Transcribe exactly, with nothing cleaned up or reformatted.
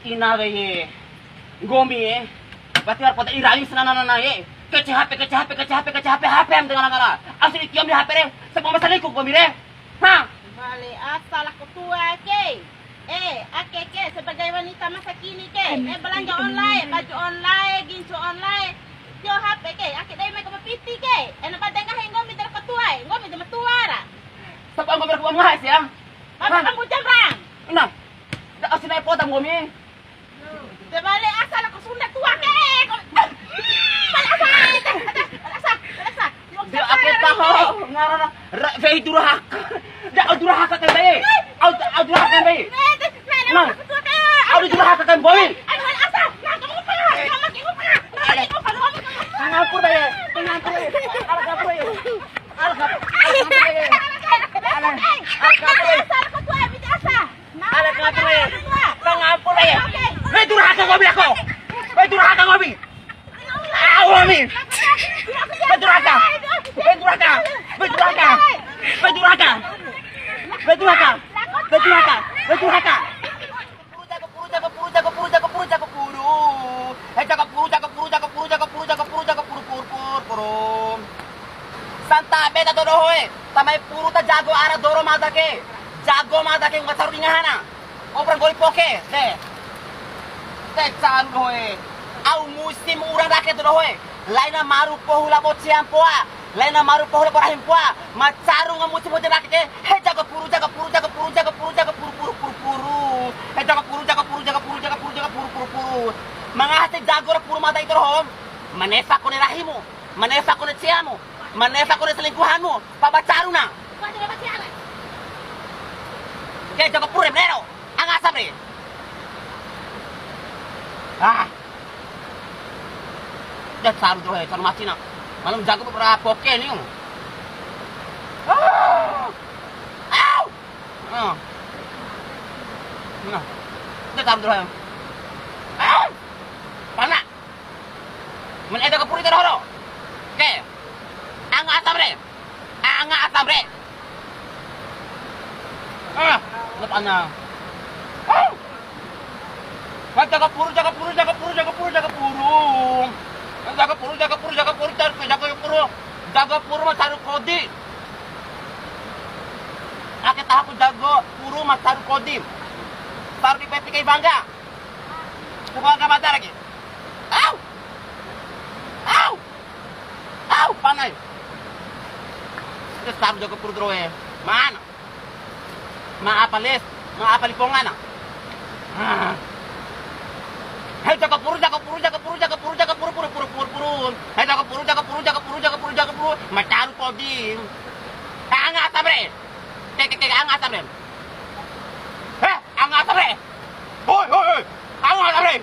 Ina be ye. Ngomi ye. Berarti harus kota irali sana nana ye. Kece H P, kece H P, kece H P, kece H P, H P am dengan ngala. Asli kiam di H P re. Sebab masa liku ngomi re. Ha? Bale asal aku tua ke. Eh, ake ke sebagai wanita masa kini ke. Eh, belanja online, baju online, gincu online. Yo H P ke, ake dai mai ke piti ke. Ena ba dengar ngomi dari ketua, ngomi dari tua ra. Sebab ngomi dari ketua mahas ya. Apa kamu jamrang? Nah. Dah asli naik potam ngomi. Terbalik asal aku Sunda tua ke. Balik asal, balik asal, balik asal. Dia ake tahu ngarana ra-, fei durhaka. Dia au durhaka kan bae. Au, au durhaka kan bae. Nah. Au durhaka kan bae. Pengampun bae. Pengampun bae. Ala kapur bae. Ala kapur. Ala kapur bae. Ala kapur bae. Ala kapur bae. Pengampun bae. Fei durhaka ngomi aku. Fei durhaka ngomi. Au, ngomi. Fei durhaka. Fei durhaka. Fei durhaka. Fei durhaka. Fei durhaka. Fei durhaka. Fei durhaka. Puru, jaga puru, jaga puru, jaga puru, jaga puru, jaga puru. Eh, jaga puru, jaga puru, jaga puru, jaga puru, jaga puru, jaga puru, puru, puru, puru. Santa beta todo hoe. Tanba puru ita jago ara doro mata ke. Jago mata ke, nggak taruh di ngahana. Obra goli poke, de. Te caru dohoe. Au musim uran raket dohoe. Laina maru pohu la bocian poa. Laina maru pohu la borahim poa. Macaru nga musim hujan raket ke. He jaga puru, jaga puru, jaga puru, jaga puru, jaga puru, puru, puru, puru. He jaga puru, jaga puru, jaga puru, jaga puru, jaga puru, puru, puru. Manga hate jago ra puru mata itu rohom. Manefa kone rahimu. Manefa kone ceamu. Manefa kone selingkuhanmu. Paba caru na. Ke jaga puru em nero. Anga asam re. Ah. Dah saru tu, eh, saru mati na. Malam jago berapa oke ni. Ah. Au. Ah. Nah. Dah saru tu, eh. Au. Panas. Men ita ke puru ita horo. Ke. Anga asam re. Anga asam re. Ah, lepana. Ah. Jaga puru, jaga puru, jaga puru, jaga puru, jaga puru. Jaga puru, jaga puru, jaga puru, jaga puru, jaga puru. Jaga puru macaru kodi. Ake tahaku jaga puru macaru kodi. Taruh di P P K bangga. Bukan kabar lagi. Au! Au! Au, panai. Terus taruh jaga puru terus, eh. Mana? Ma apa les? Ma apa lipong ana? Ah. Hei, jaga puru, jaga puru, jaga puru, jaga puru, jaga puru, puru, puru, puru, puru. Hei, jaga puru, jaga puru, jaga puru, jaga puru, jaga puru. Macaru kodi. Anga asam re. Ke, ke, ke, anga asam re. Hei, anga asam re. Hoi, hoi, hoi. Anga asam re.